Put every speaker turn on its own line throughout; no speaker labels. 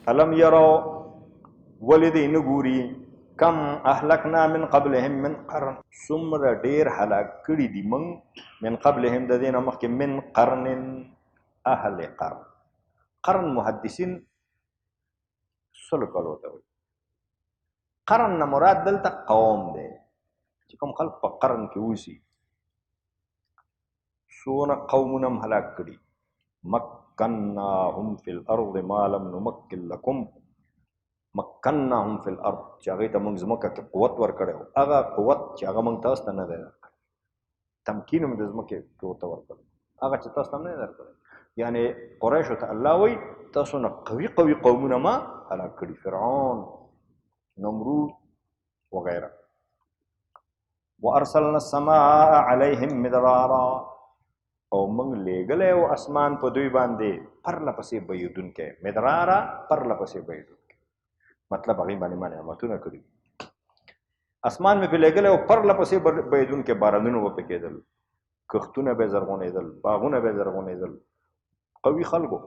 الم یرو ولې دی نه ګوري کم اهلکنا من قبلهم من قرن، څومره ډېر هلاک کړي دي موږ من قبلهم د دې نه مخکې، من قرن اهل قرن. قرن محدثین سلو کلو ته وایي. قرن نه مراد دلته قوم دی چې کوم خلک په قرن کې اوسي. څونه قومونه هم هلاک کړي. مکناهم فی الارض ما لم نمکن لکم، مکناهم فی الارض چې هغې ته موږ ځمکه کې قوت ورکړی و، هغه قوت چې هغه موږ تاسو ته نه دی درکړی، تمکین هم د ځمکې کې ورته ورکړی، هغه چې تاسو ته هم نه دی درکړی. یعنې قریشو ته الله وایي تاسو نه قوي قوي قومونه ما هلاک کړي، فرعون، نمرود وغیره. وارسلنا السماء علیهم مدرارا، او موږ لېږلی و اسمان په دوی باندې پرله پسې بهېدونکی، مدرارا پرله پسې بهېدونکی، مطلب هغې باندې ما نعمتونه کړي. اسمان مې پرې لېږلی و پرله پسې بهېدونکی، بارانونه به پرې کېدل، کښتونه به یې زرغونېدل، باغونه به یې زرغونېدل، قوي خلکو.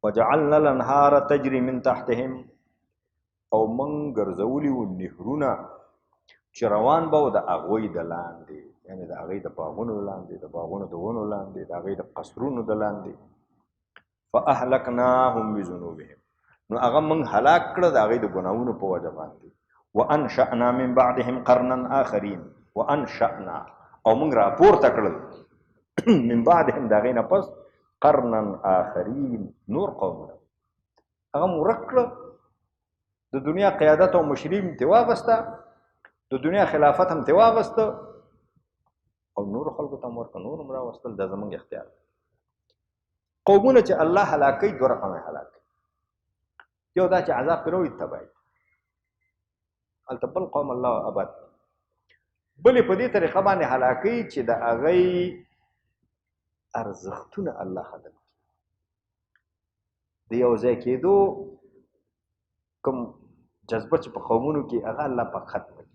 وجعلنا الانهار تجري من تحتهم، او موږ ګرځولي وو نهرونه چې روان به و د هغوی د لاندې، یعنې د هغوی د باغونو لاندې، د باغونو د ونو لاندې، د هغوی د قصرونو د لاندې. فأهلکناهم بذنوبهم، نو هغه موږ هلاک کړه د هغوی د ګناهونو په وجه باندې. وانشأنا من بعدهم قرنا آخرین، وانشأنا او موږ راپورته کړل من بعدهم د هغې نه پس قرنا آخرین، نور قومونه. هغه مو ورک کړه، د دنیا قیادت او مشري هم ترې واخیسته، د دنیا خلافت هم ترې واخیسته، او نورو خلکو ته هم ورکړه، نور هم راوستل. دا زموږ اختیار دی. قومونه چې الله هلاکوي دوه رقمه هلاکوي، یو دا چې عذاب پرې راوړي تباه کړي، هلته بل قوم الله آباد کړي. بلې په دې طریقه باندې هلاکوي چې د هغې ارزښتونه الله ختم کړي، د یو ځای کېدو کوم جذبه چې په قومونو کې هغه الله پاک ختم کړي،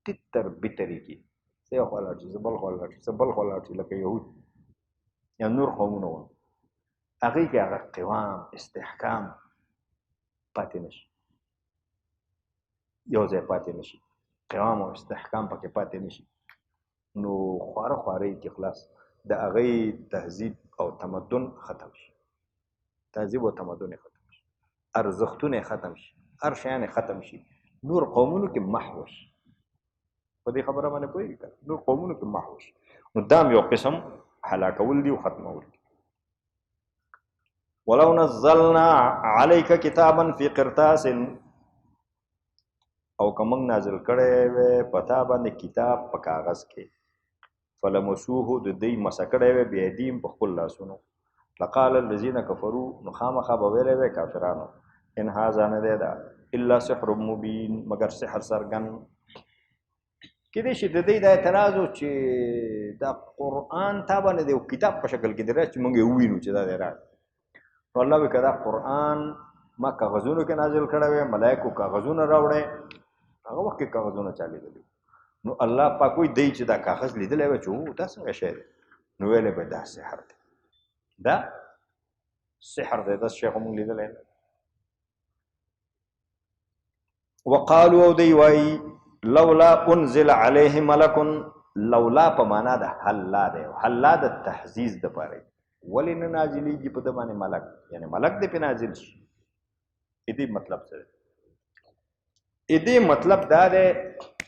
تتر بترې کړي، څه یو خوا لاړ شي، څه بل خوا لاړ شي، څه بل خوا لاړ شي، لکه یهود یا نور قومونه وو، هغې کې هغه قوام استحکام پاتې نه شي، یو ځای پاتې نه شي، قوام او استحکام پکې پاتې نه شي. نو خواره خوارۍ کې خلاص د هغې تهذیب او تمدن ختم شي، تهذیب او تمدن یې ختم شي، ارزښتونه یې ختم شي، هر شیان یې ختم شي، نور قومونو کې محو شي. په دې خبره باندې پوهېږي که نه؟ نور قومونو کې محو شي. نو دا هم یو قسم هلاکول دي او ختمول دي. ولو نزلنا عليك کتابا فی قرطاس، او که موږ نازل کړی وی په تا باندې کتاب په کاغذ کې، فلمسوه د دوی مسه کړی وی بأیدیهم په خپل لاسونو، لقال الذین کفروا، نو خامخا به ویلی وی کافرانو، ان هذا نه دی دا الا سحر مبین، مګر سحر څرګند. کېدای شي د دوی دا اعتراض و چې دا قرآن تا باندې د یو کتاب په شکل کې دی راځي چې موږ یې ووینو چې دا دی راغی. نو الله وایي که دا قرآن ما کاغذونو کې نازل کړی وی، ملایکو کاغذونه راوړی، هغه وخت کې کاغذونه چا لیدلي، نو الله پاک وایي دی چې دا کاغذ لیدلی وی چې دا څنګه شی دی، نو ویلی به دا سحر دی، دا سحر دی، داسې شی خو موږ لیدلی نه. وقالو او دی وایي لولا انزل علیه ملک، لولا په معنا د حلا دی، حلا د تحزیز دپاره، ولې نه نازلېږي په ده باندې ملک، یعنې ملک دې پرې نازل شي. دې مطلب څه دی؟ دې مطلب دا دی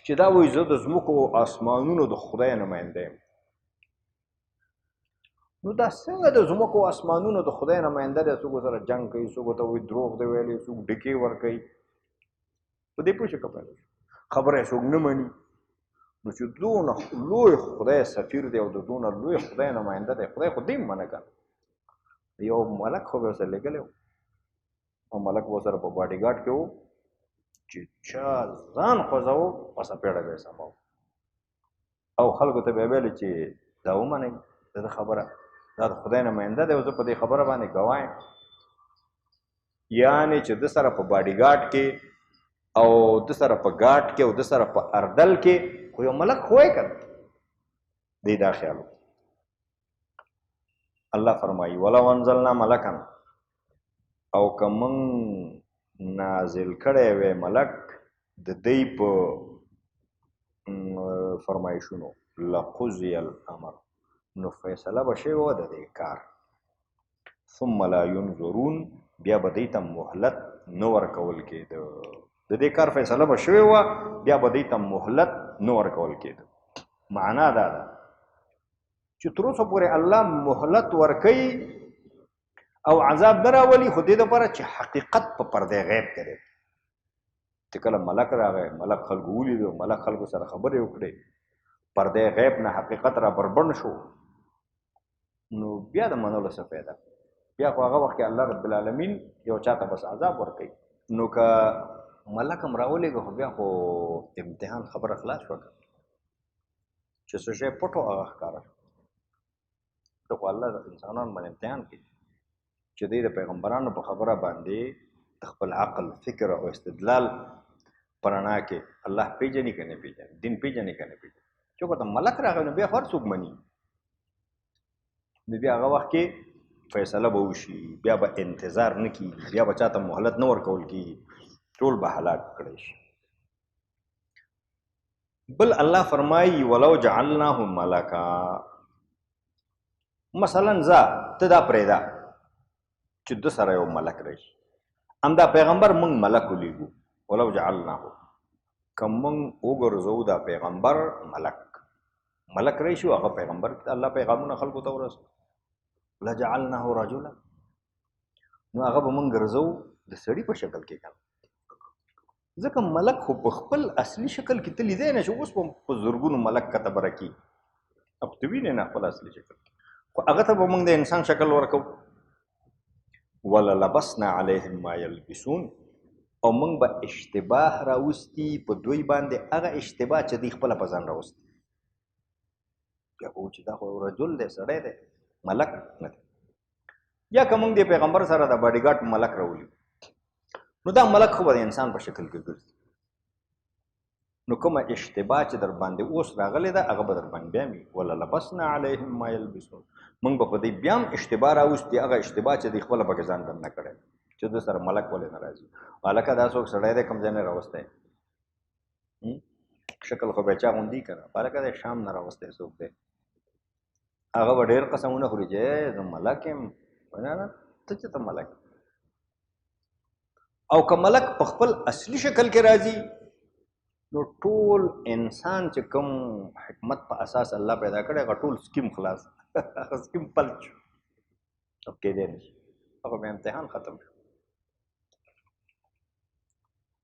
چې دا وایي زه د ځمکو او آسمانونو د خدای نماینده یم. نو دا څنګه د ځمکو او آسمانونو د خدای نماینده دی؟ څوک سره جنګ کوي، څوک ورته وایي دروغ دی ویلي، څوک ډکې ورکوي، په دې پوه شو که پوه نه شو؟ خبره یې څوک نه مني. نو چې دونه لوی خدای سفیر دی او د دونه لوی خدای نماینده دی، خدای خو دې منه که یو ملک خو به ورسره لېږلی و، او ملک به ورسره په باډیګارډ کې و چې چا ځان خوځاوه په څپېړه به یې سماوه، او خلکو ته به یې ویل چې دا ومنئ د ده خبره، دا د خدای نماینده دی او زه په دې خبره باندې ګواه یم. یعنې چې ده سره په باډیګارډ کې او ده سره په ګارډ کې او ده سره په اردل کې خو یو ملک خو یې که نه، دی دا خیال وکړ. الله فرمایي ولو انزلنا ملکا، او که موږ نازل کړی وی ملک د دی په فرمایشونو، لقضی الامر، نو فیصله به شوې وه د دې کار. ثم لا ينظرون، بیا به دوی ته مهلت نه ورکول کېده. د دې کار فیصله به شوې وه، بیا به دوی ته مهلت نه ورکول کېده. معنا دا ده چې تر اوسه پورې الله مهلت ورکوي او عذاب نه راولي، خو دې دپاره چې حقیقت په پرده غیب کې دی. چې کله ملک راغی، ملک خلکو ولیدو، ملک خلکو سره خبرې وکړې، پرده غیب نه حقیقت را بربند شو، نو بیا د منلو څه پیدا؟ بیا خو هغه وخت کې الله رب العالمین یو چاته بس عذاب ورکوي. نو که ملک هم راولېږه، خو بیا خو امتحان خبره خلاص شوه، چې څه شی پټو هغه ښکاره شو. ته خو الله د انسانانو باندې امتحان کوي چې دوی د پیغمبرانو په خبره باندې د خپل عقل، فکر او استدلال په رڼا کې الله پېژني که نه پېژني، دین پېژني که نه پېژني. چې ورته ملک راغی نو بیا خو هر څوک مني، نو بیا هغه وخت کې فیصله به وشي، بیا به انتظار نه کېږي، بیا به چاته مهلت نه ورکول کېږي، ټول به هلاک کړی شي. بل الله فرمایي ولو جعلناه ملکا، مثلا زه ته دا پرېږده چې د سره یو ملک راشي، همدا پیغمبر موږ ملک ولیږو. ولو جعلناه، که موږ وګرځوو دا پیغمبر ملک، ملک راشي هغه پیغمبر الله پیغامونه خلکو ته ورسوي، لجعلناه رجلا، نو هغه به موږ ګرځوو د سړي په شکل کې که نه، ځکه ملک خو په خپل اصلي شکل کې ته لیدی نه شي. اوس په زرګونو ملک کته بره کېږي، خو ته وینې نه خپل اصلي شکل کې، خو هغه ته به موږ د انسان شکل ورکوو. وللبسنا علیهم ما یلبسون، او موږ به اشتباه راوستي په دوی باندې، هغه اشتباه چې دوی خپله په ځان راوستي. بیا به چې دا خو رجل دی، سړی دی، ملک نه دی. یا که موږ د پیغمبر سره د باډیګارډ ملک راولي، نو دا ملک خو به د انسان په شکل کې ګرځي، نو کومه اشتباه چې در باندې اوس راغلې ده هغه به در باندې بیا وي. وللبسنا علیهم ما یلبسون، موږ به په دې بیا هم اشتباه راوستي، هغه اشتباه چې دوی خپله پکې ځان دننه کړی چې دوی سره ملک ولې نه راځي. هلکه دا څوک سړی دی کوم ځای نه راوستی، شکل خو به چا غوندي که نه، هلکه دی شام نه راوستی څوک دی، هغه به ډېر قسمونه خوري چې زه ملک یم. نه نه، ته چې ته ملک. او که ملک په خپل اصلي شکل کې راځي، نو ټول انسان چې کوم حکمت په اساس الله پیدا کړی، هغه ټول سکیم خلاص، هغه سکیم پلچ شو، نو کېدی نه شي، هغه بیا امتحان ختم شو.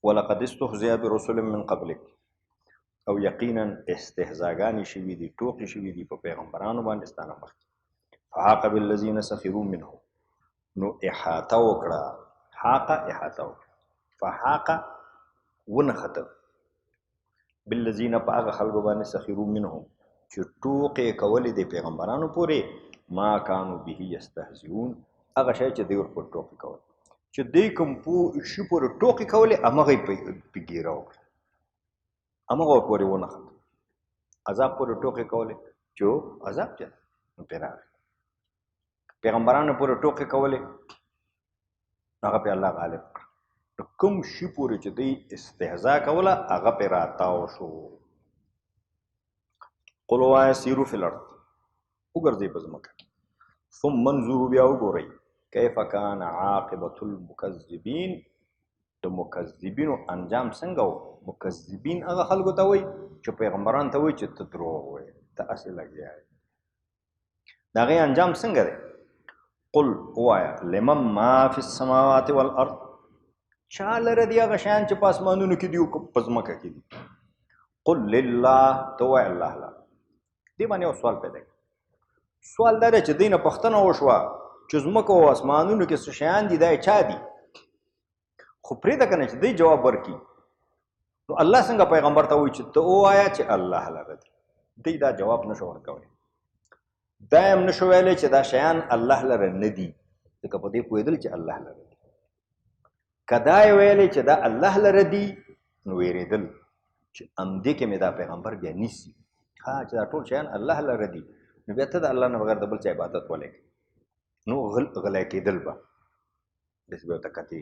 ولقد استهزئ برسل من قبلک، او یقینا استهزاګانې شوي دي، ټوقې شوي دي په پیغمبرانو باندې ستا نه مخکې. فحاق بالذین سخروا منهم، نو احاطه وکړه، حاق احاطه وکړه، فحاق ونښته، بالذین په هغه خلکو باندې سخروا منهم چې ټوقې یې کولې د پیغمبرانو پورې، ما کانو به یستهزئون، هغه شی چې دوی ورپورې ټوقې کولې، چې دوی کوم شي پورې ټوقې کولې همغه یې پې ګیره وکړه، همغه ورپورې ونښته، عذاب پورې ټوقې کولې چې عذاب چې نو پرې راغی، پیغمبرانو پورې ټوقې کولې هغه پې الله غالب کړ. نو کوم شي پورې چې دوی استهزا کوله هغه پې راتاو شو. قل وایه سیرو فی الارض، وګرځئ په ځمکه کې، ثم انظروا بیا وګورئ کیف کان عاقبة المکذبین، د مکذبینو انجام څنګه و. مکذبین هغه خلکو ته وایي چې پیغمبران ته وایي چې ته دروغ وایې، ته هسې لګیا یې. د هغې انجام څنګه دی؟ قل ووایه لمن ما فی السماوات والارض، چا لره دي هغه شیان چې په اسمانونو کې دي او په ځمکه کې دي؟ قل لله، ته ووایه الله لره. دې باندې یو سوال پیدا کړي. سوال دا دی چې دوی نه پوښتنه وشوه چې ځمکه او اسمانونو کې څه شیان دي، دا یې چا دي؟ خو پرېږده که نه چې دوی جواب ورکړي. نو الله څنګه پیغمبر ته وایي چې ته ووایه چې الله لره دي؟ دوی دا جواب نه شو ورکولی، دا یې هم نه شو ویلی چې دا شیان الله لره نه دي، ځکه په دې پوهېدل چې الله لره دي. که دا یې ویلی چې دا الله لره دي، نو وېرېدل چې همدې کې مې دا پیغمبر بیا نیسي، ها چې دا ټول شیان الله لره دي، نو بیا ته د الله نه بغیر د بل چا عبادت ولې کوې؟ نو غلی کېدل به داسې به ورته کتې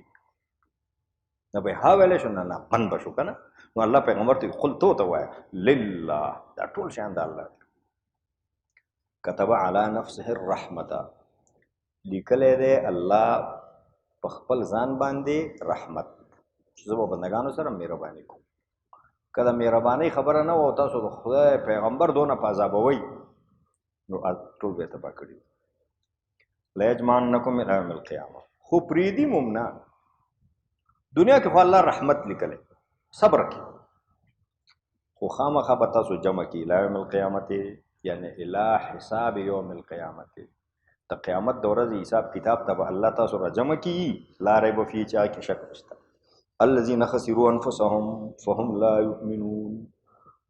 نه به ها ویلی شو، نه نه بند به شو که نه. نو الله پیغمبر ته قل ته ورته ووایه لله، دا ټول شیان د الله دي. كتب على نفسه الرحمة، لیکلی دی الله په خپل ځان باندې رحمت، چې زه به بندګانو سره مهرباني کوم. که د مهربانۍ خبره نه وه او تاسو د خدای پیغمبر دونه په عذابوئ نو ټول به یې تباه کړي. لیجمعنکم الی یوم القیامه، خو پرېږدي مو هم نه. دنیا کې خو الله رحمت لیکلی، صبر کوي، خو خامخا به تاسو جمع کړي الی یوم القیامت، یعنی الی حساب یوم القیامت، د قیامت د ورځې حساب کتاب ته به الله تاسو را جمع کړي. لا ریب فیه، چې هغه کې شک نشته. الذین خسروا انفسهم فهم لا یؤمنون،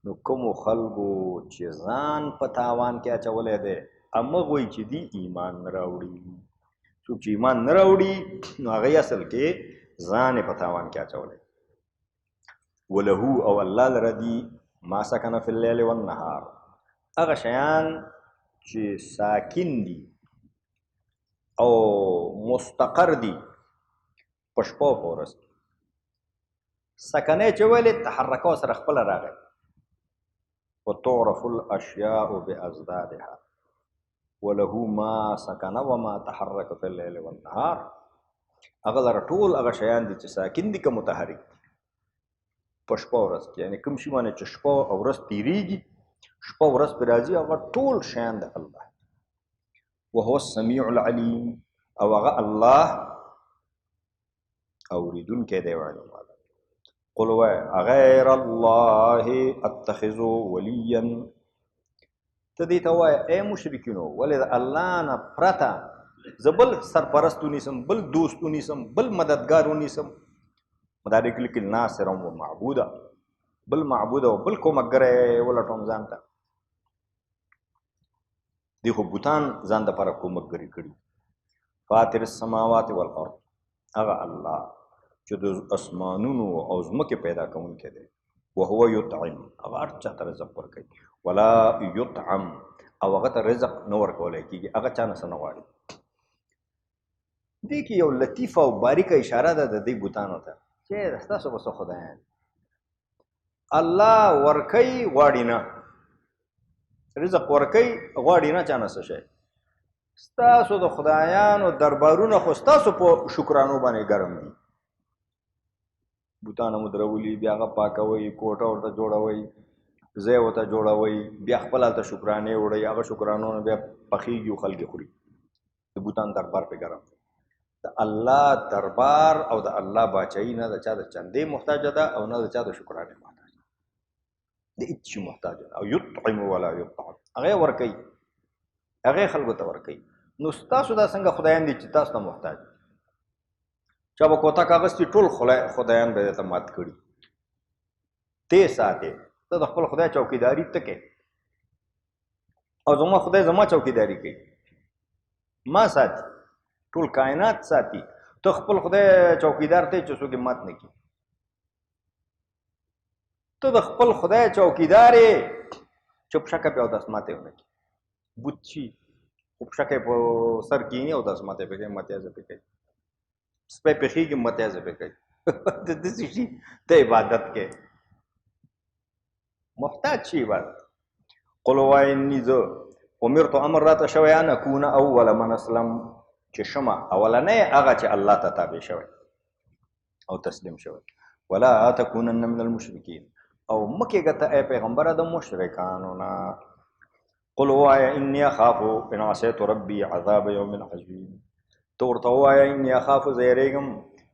نو کومو خلکو چې ځان په تاوان کې اچولی دی همغوی چې دي ایمان نه راوړي. څوک چې ایمان نه راوړي نو هغه اصل کې ځان یې په تاوان کې اچولی. وله، او الله لره دي ما سکن فی اللیل والنهار، هغه شیان چې ساکن دي او مستقر دي په شپه او په ورځ کې. سکنه چې ویلې تحرکه سره خپله راغی. وتعرف الاشیاء باضدادها وله ما سکن وما تحرک فی اللیل والنهار، هغه لره ټول هغه شیان دي چې ساکن دي که متحرک دي په شپه ورځ کې، یعنې کوم شي باندې چې شپه او ورځ تېرېږي، شپه ورځ پرې راځي، هغه ټول شیان د الله. وهو السمیع العلیم، او هغه الله اورېدونکی دی او علم والا. قل وایه غیر الله اتخذ ولیا، ته دې ته وایه ای مشرکینو، ولې د الله نه پرته زه بل سرپرست ونیسم، بل دوست ونیسم، بل مددګار ونیسم؟ مدارک لیکل ناصرا و معبودا، بل معبود او بل کومکګری ولټوم ځان ته. دی خو بوتان ځان دپاره کومکګري کړي. فاطر السماوات والارض، هغه الله چې د اسمانونو او ځمکې پیدا کوونکی دی. وهو یطعم، هغه هر چا ته رزق ورکوي. ولا یطعم، او هغه ته رزق نه ورکولی کېږي، هغه چا نه څه نه غواړي. دې کې یو لطیفه او باریکه اشاره ده د دې بوتانو ته چې ستاسو به څه خدایان الله ورکوي غواړي نه، رزق ورکوي غواړي نه چا نه څه شی. ستاسو د خدایانو دربارونه خو ستاسو په شکرانو باندې ګرم دي. بوتانه مو درولي، بیا هغه پاکوئ، کوټه ورته جوړوئ، ځای ورته جوړوئ، بیا خپل هلته شکرانې وړئ، هغه شکرانونه بیا پخېږي او خلک یې خوري. د بوتان دربار پرې ګرم دی. د الله دربار او د الله باچایي نه د چا د چندې محتاجه ده او نه د چا د شکرانې محتاجه ده، د هېڅ شي محتاجه ده. او یطعم ولا یطعم، هغه یې ورکوي، هغه یې خلکو ته ورکوي. نو ستاسو دا څنګه خدایان دي چې تاسو ته محتاج دي؟ چا به کوتک اخیستي ټول خدایان به درته مات کړي. ته ساتې، ته د خپل خدای چوکیداري ته کوې او زما خدای زما چوکیداري کوي، ما ساتي، ټول کائنات ساتي. ته خپل خدای چوکیدار ته چې څوک یې مات نه کړي. ته د خپل خدای چوکیدار یې چې پښه کپې او داس ماتې ونه کړي. بت شي خو پښه کې په سر کینی او داس ماتې پې کوي، متیازه پې کوي، سپی پې خېږي متیازه پې کوي. د داسې شي ته عبادت کوې، محتاج شي عبادت. قل وایه انی زه امرت، امر راته شوی ان اکون اول من اسلم، چې شمه اولنی هغه چې الله ته تابع شوی او تسلیم شوی. ولا تکونن من المشرکین، او مه کېږه ته ای پیغمبره د مشرکانو نه. قل وایه انی اخاف ان عصیت ربي عذاب یوم عظیم، ته ورته ووایه انی اخاف، زه یېرېږم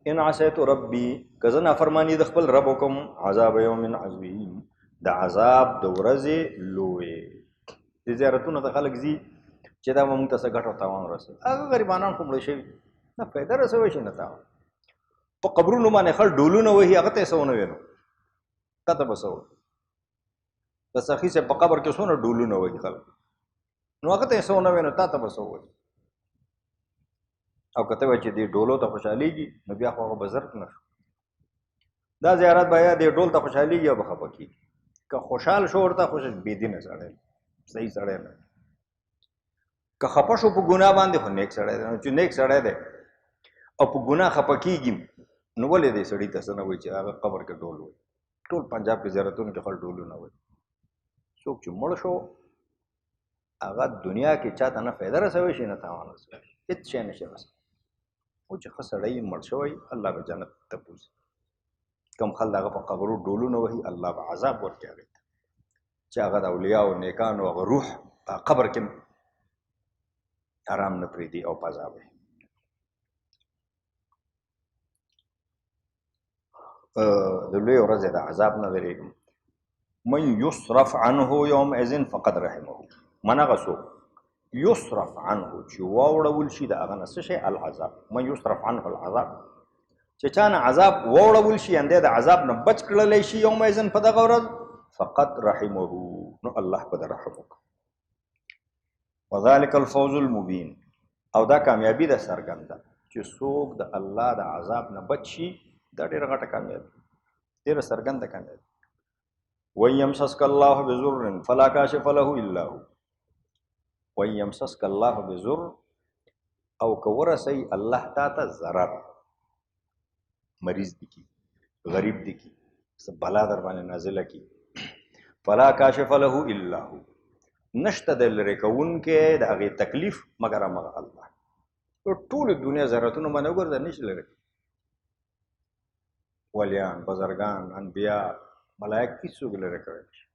ان عصیت ربي، که زه نافرماني د خپل رب وکړم، عذاب یوم عظیم، د عذاب د ورځې لوی. دې زیارتونو ته خلک ځي چې دا به موږ ته څه ګټه او تاوان ورسوي. هغه غریبانان خو مړه شوي، نه فایده رسوی شي نه تاوان. په قبرونو باندې خلک ډولونه وهي، هغه ته یې څه ونه ویلو، تا ته به څه وایي؟ د سخي صاحب په قبر کې څونه ډولونه وهي خلک، نو هغه ته یې څه ونه ویلو، تا ته به څه وایي؟ او که ته وایې چې دې ډولو ته خوشحالېږي، نو بیا خو هغه بزرګ نه شو. دا زیارت به یا دې ډول ته خوشحالېږي او به خفه کېږي. که خوشحال شو ورته خوشحال، بېدینه سړی، صحیح سړی نه. که خپه شو په ګناه باندې خو نیک سړی دی، نو چې نیک سړی دی او په ګناه خپه کېږي نو ولې دې سړي ته څه نه وایي چې هغه قبر کې ډول وایي؟ ټول پنجاب کې زیارتونو کې خلک ډولونه وایي. څوک چې مړ شو هغه دنیا کې چاته نه فایده رسوي شي نه تاوان رسوي شي، هېڅ شی نه شي رسوي. خو چې ښه سړی مړ شوی الله به جنت ته بوځي. کم خلک هغه په قبرو ډولونه وهي الله به عذاب ورکړي هغې ته، چې هغه د اولیاو نیکانو هغه روح په قبر کې آرام نه پرېږدي او په عذاب وي. د لویې ورځې د عذاب نه وېرېږم. من یصرف عنه یومئذ فقد رحمه، من هغه څوک یصرف عنه چې واوړول شي د هغه نه څه شی؟ العذاب. من یصرف عنه العذاب، چې چا نه عذاب واوړول شي اندی د عذاب نه بچ کړلی شي یومئذ په دغه ورځ، فقد رحمه، نو الله به د رحم وکړي. وذلک الفوز المبین، او دا کامیابي ده څرګنده چې څوک د الله د عذاب نه بچ شي، دا ډېره غټه کامیابي، ډېره څرګنده کامیابي. وَإِنْ يَمْسَسْكَ اللَّهُ بِضُرٍّ فَلَا كَاشِفَ لَهُ إِلَّا هُوَ. وَإِنْ يَمْسَسْكَ اللَّهُ بِضُرٍّ، او که ورسوي الله تا ته ضرر، مریض دي کی، غریب دي کی، څه بلا در باندې نازله کی، فلا کاشف له الا هو، نشته د لرې کوونکی د هغې تکلیف مګر همغه الله. ټولې دنیا ضررتونه باندې وګرځه نشي لرې، ولیان، بزرګان، انبیا، ملایک هیڅوک لرې کولی نشي.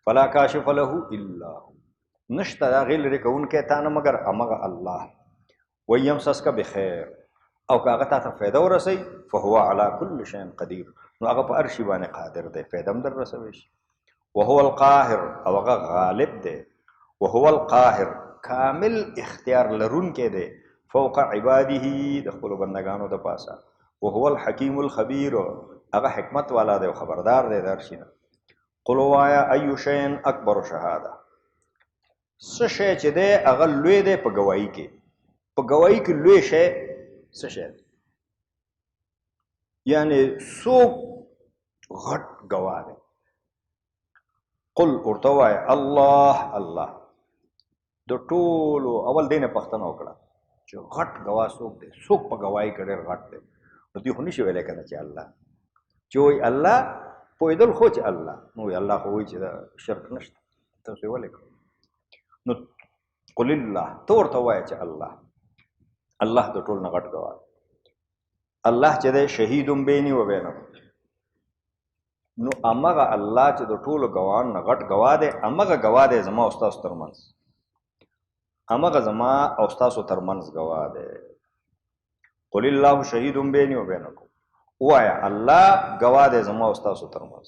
فلا کاشف له الا هو، نشته د هغې لرې کوونکی تا نه مګر همغه الله. وإن يمسسک بخیر، او که هغه تا ته فایده ورسوي فهو علی کل شیء قدیر، نو هغه په هر شي باندې قادر دی، فایده هم در رسوی شي. وهو القاهر، او هغه غالب دی. وهو القاهر، کامل اختیار لرونکی دی، فوق عباده، د خپلو بندګانو د پاسه. وهو الحکیم الخبیر، هغه حکمت والا دی او خبردار دی د هر شي نه. قل وایا ای شیء اکبر شهاده، څه شی چې دی هغه لوی دی په ګواهي کې، په ګواهي کې لوی شی څه شی دی؟ یعنی څوک غټ ګواه دی؟ قل ورته وایه الله الله. د ټولو اول دی نه پوښتنه وکړه چې غټ ګواه څوک دی، څوک په ګواهي کې ډېر غټ دی؟ نو دوی خو نشي ویلی که نه چې الله، چې وایي الله پوهېدل خو چې الله، نو وایي الله خو وایي چې دا شرک نشته، تاسو یې ولې کړو؟ نو قل الله، ته ورته وایه چې الله، الله د ټول نه غټ ګواه دی. الله چې دی شهید بیني و بینکم، نو همغه الله چې د ټولو ګواهانو نه غټ ګواه دی، همغه ګواه دی زما او ستاسو ترمنځ، همغه زما او ستاسو ترمنځ ګواه دی. قل الله شهید بیني و بینکم، ووایه الله ګواه دی زما او ستاسو ترمنځ.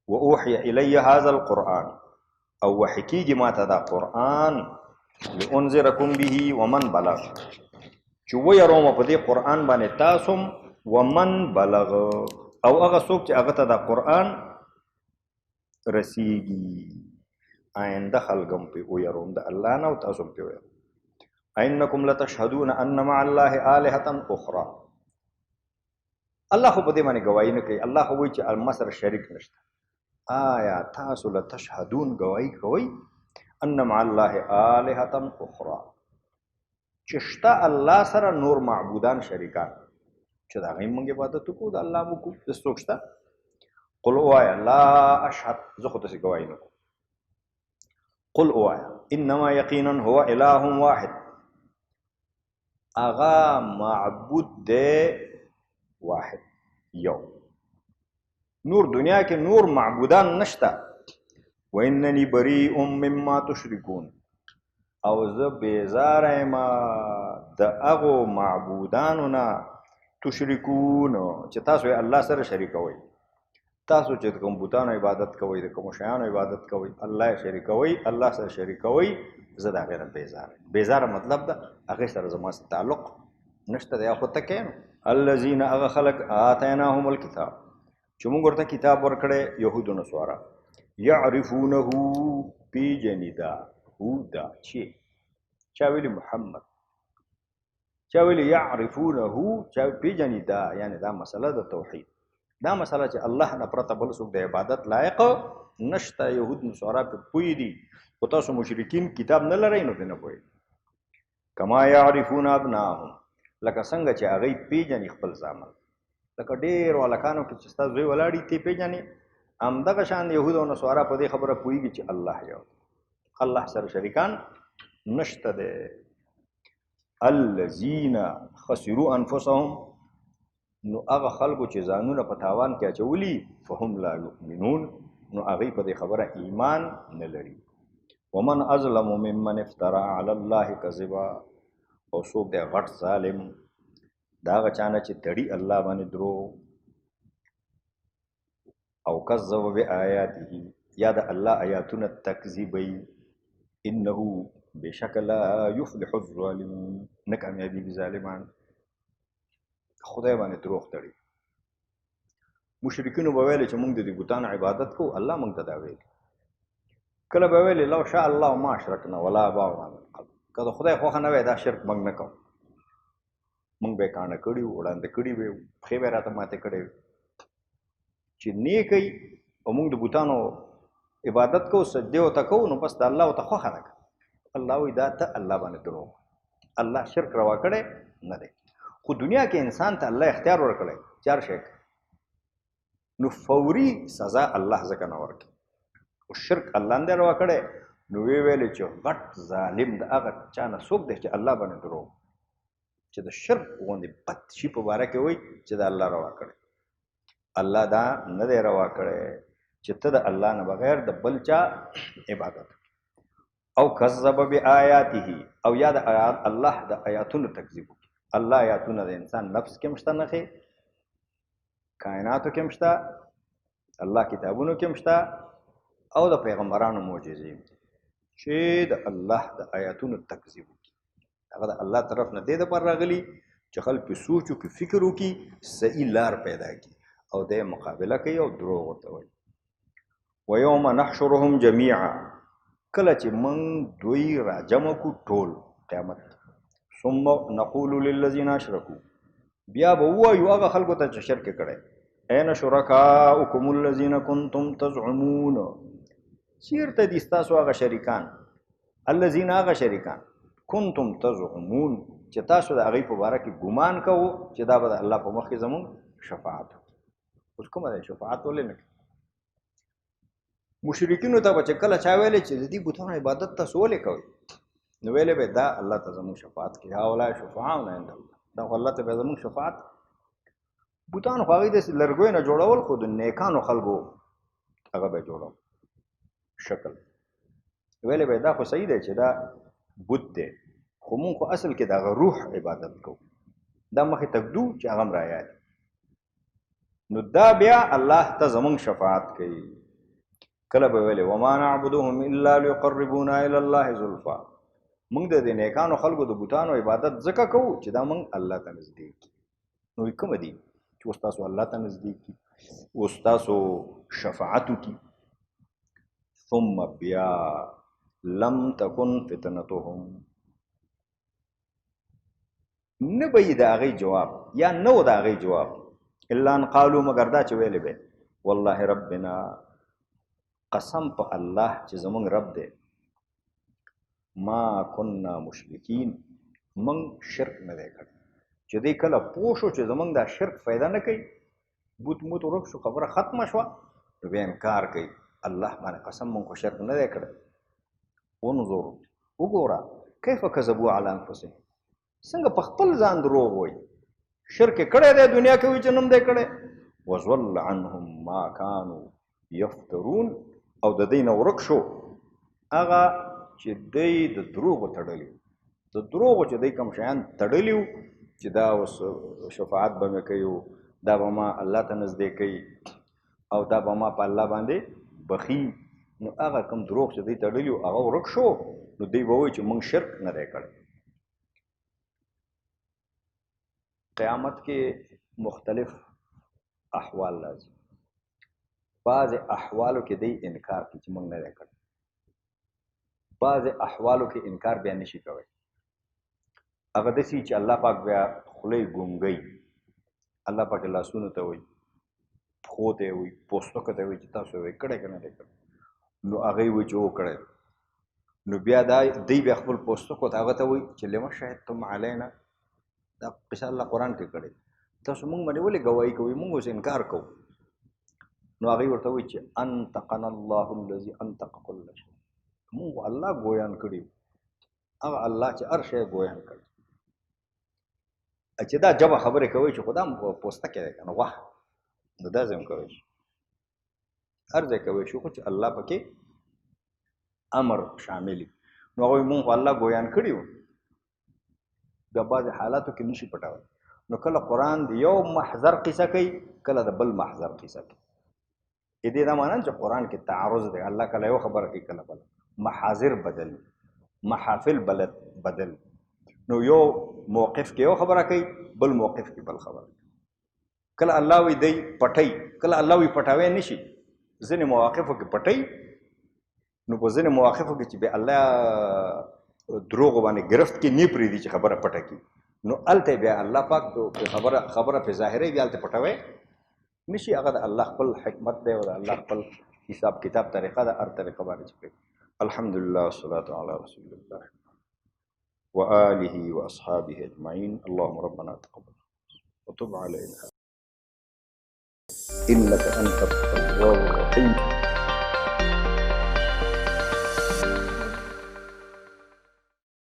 و اوحی الی هذا القرآن، او وحی کېږي ما ته دا قرآن، لانذرکم به ومن بلغ، چې ویروم په دې قرآن باندې تاسو، ومن بلغ، او هغه څوک چې هغه ته دا قرآن رسیږي، آینده خلک هم پرې ویروم د الله نه او تاسو هم پرې ویروم. انکم لتشهدون ان مع الله آلهة اخرى، الله خو په دې باندې ګواهي نه کوي، الله خو وایي چې ما سره شریک نشته. آیا تاسو لتشهدون ګواهي کوئ ان مع الله آلهة اخرى، چې شته الله سره نور معبودان شریکان، چې د هغې موږ عبادت وکړو، د الله مو کړو، داسې څوک شته؟ قل ووایه لا اشهد، زه خو داسې ګواهي نه کوم. قل ووایه انما یقینا هو اله واحد، هغه معبود دی واحد، یو، نور دنیا کې نور معبودان نشته. واننی بریء مما تشرکون، او زه بیزاره یم د هغو معبودانو نه تشرکون چې تاسو یې الله سره شریکوئ. تاسو چې د کوم بتانو عبادت کوئ، د کومو شیانو عبادت کوئ، الله یې شریکوئ، الله سره شریکوئ، زه د هغې نه بیزاره یم. بیزاره مطلب ده هغې سره زما څه تعلق نشته دی، خو ته کښېنه. الذین، هغه خلک، آتیناهم الکتاب، چې موږ ورته کتاب ورکړی، یهودو نصارا، یعرفونه، پیژني دا، هو دا چې چا ویلي محمد، چا ویلي یعرفونه، چا پیژني دا، یعنی دا مسله د توحید، دا مسله چې الله نه پرته بل څوک د عبادت لایق نشته. یهود نصارا په پوه دي، خو تاسو مشرکین کتاب نه لرئ نو پرې نه پوهېږئ. کما یعرفون ابناهم، لکه څنګه چې هغوی پېژني خپل زامن. لکه ډېرو هلکانو کې چې ستا زوی ولاړ وي ته یې پېژنې، همدغه شان یهود او نصارا په دې خبره پوهېږي چې الله یو دی، الله سره شریکان نشته دی. الذین خسروا انفسهم، نو هغه خلکو چې ځانونه په تاوان کې اچولي، فهم لا یؤمنون، نو هغوی په دې خبره ایمان نه لري. ومن اظلم ممن افترا علی الله کذبا، او څوک دی غټ ظالم د هغه چا نه چې تړي الله باندې درو، او کذب بآیاته، یا د الله آیاتونه تکذیبوي. انه بېشکه لا یفلح الظالمون، نه کامیابېږي ظالمان. خدای باندې دروغ تړي. مشرکینو به ویلې چې موږ د دې بتانو عبادت کوو، الله موږ ته دا ویلي. کله به ویلې لو شاء الله ما اشرکنا ولا آباؤنا من قبل، که د خدای خوښه نه وای دا شرک موږ نه کوو، موږ به یې کاڼه کړي وو، وړاندې کړي وي، پښې به یې راته ماتې کړې وي. چې نه کوي او موږ د بتانو عبادت کوو، سجدې ورته کوو، نو بس د الله ورته خوښه نه کوي. الله وایي دا ته الله باندې دروغ، الله شرک روا کړی نه دی. خو دنیا کې انسان ته الله اختیار ورکړی چې هر شی کوي، نو فوري سزا الله ځکه نه ورکوي. خو شرک الله نه دی روا کړی، نو ویې ویلې چې غټ ظالم د هغه چا نه څوک دی چې الله باندې دروغ، چې د شرک غوندې بد شي په باره کې وایي چې دا الله روا کړی. الله دا نه دی روا کړی چې ته د الله نه بغیر د بل چا عبادت وکړې. او کذب بآیاته، او یا د الله د آیاتونو تکذیب وکړي. الله آیاتونه د انسان نفس کې هم شته، نښې کائناتو کې هم شته، الله کتابونو کې هم شته، او د پیغمبرانو معجزې هم دي چې د الله د آیاتونو تکذیب وکړي. هغه د الله طرف نه دې دپاره راغلي چې خلک پې سوچ وکړي، فکر وکړي، صحیح لار پیدا کړي، او دی مقابله کوي او دروغ ورته وایي. ویوم نحشرهم جمیعا، کله چې موږ دوی راجمع کړو ټول قیامت، ثم نقول للذین اشرکو، بیا به ووایو هغه خلکو ته چې شرک یې کړی، این شرکاؤکم الذین کنتم تزعمون، چیرته دي ستاسو هغه شریکان، الذین هغه شریکان، کنتم تزعمون، چې تاسو د هغوی په باره کې ګمان کوو چې دا به د الله په مخ کې زموږ شفاعت وکړي. اوس کومه دی شفاعت ولې نه کوي؟ مشرکینو ته به چې کله چا ویلې چې د دې بتانو عبادت تاسو ولې کوئ، نو ویلې به دا الله ته زموږ شفاعت کوي، هؤلاء شفعاؤنا عند الله، دا خو الله ته به زموږ شفاعت. بتان خو هغوی داسې لرګیو نه جوړول، خو د نیکانو خلکو هغه به جوړول شکل. ویلې به دا خو صحیح دی چې دا بت دی، خو مونږ خو اصل کې د هغه روح عبادت کوو، دا مخې ته ږدو چې هغه هم رایاد، نو دا بیا الله ته زموږ شفاعت کوي. کله به ویلې وما نعبدهم الا ليقربونا الى الله زلفا، موږ د دې نیکانو خلکو د بتانو عبادت ځکه کوو چې دا موږ الله ته نږدې کړي. نو یې کومه دي چې اوس تاسو الله ته نږدې کړي، اوس تاسو شفاعت وکړي. ثم بیا لم تکن فتنتهم، نه به یې د هغې جواب یا نه و د هغې جواب، الا ان قالو، مګر دا چې ویلې به والله ربنا، قسم په الله چې زمونږ رب دی، ما كنا مشرکین، موږ شرک نه دی کړی. چې دی کله پوه شو چې زمونږ دا شرک فایده نه کوي، بوت موت ورک شو، خبره ختمه شوه، نو بیا انکار کوي، الله باندې قسم موږ خو شرک نه دی کړی. انظر، وګوره، کیف کذبوا علی انفسهم، څنګه په خپل ځان دروغ وایي، شرک یې کړی دی دنیا کې وایي چې نوم دی کړی. وضل عنهم ما كانوا یفترون، او د دې نه ورک شو هغه چې دی د دروغو تړلی، د دروغو چې دی کوم شیان تړلی وو چې دا اوس شفاعت به مې کوي، دا به ما الله ته نږدې کوي، او دا به ما په الله باندې بخي، نو هغه کوم دروغ چې دی تړلی وو هغه ورک شو، نو دی به وایي چې موږ شرک نه دی کړی. قیامت کې مختلف احوال راځي، بعض احوالو کې دی انکار کوي چې موږ نه دی کړی، بعض احوالو کې انکار بیا نشي کوی. هغه داسې چې الله پاک بیا خولۍ ګونګوي، الله پاک لاسونو ته وایي، پښو ته وایي، پوستکو ته وایي چې تاسو یې کړی که نه دی کړی. نو هغه وی چې وکړی. نو بیا دا دی بیا خپل پوستکو ته هغه ته وایي چې لما شهدتم علینا، دا قصه الله قرآن کې کړې، تاسو مونږ باندې ولې ګواهي کوئ، مونږ اوس انکار کوو. نو هغوی ورته وایي چې انتقنا الله الذي انتق كل شيء، مونږ الله ګویان کړي، هغه الله چې هر شی ګویان کړي. چې دا جبه خبرې کوي چې خدا پوستکی دی که نه غوښه، نو داسې هم کوی شي، هر ځای کوی شو، خو چې الله پکې امر شامل وي. نو هغوی مونږ خو الله ګویان کړي وو. بیا بعضې حالاتو کې نشي پټولی. نو کله قرآن د یو محضر قصه کوي، کله د بل محضر قصه کوي. دې دا معنی چې قرآن کې تعارض دی، الله کله یو خبره کوي کله بله، محاضر بدل، محافل بدل. نو یو موقف کې یو خبره کوي، بل موقف کې بل خبره کوي. کله الله وی دی پټي، کله الله وی پټاوی نشي. ځینې مواقفو کې پټي، نو په ځینې مواقفو کې چې بیا الله دروغ باندې گرفت کې نه پرېږدي چې خبره پټه کړي، نو هلته بیا الله پاک خبره په ظاهري بیا هلته پټوی نشي. هغه د الله خپل حکمت دی او د الله خپل حساب کتاب طریقه ده، هر طریقه باندې چې کوي. الحمدلله والصلاة على رسول الله وآله وأصحابه أجمعين. اللهم ربنا تقبل وتب علينا إنك أنت التواب الرحيم.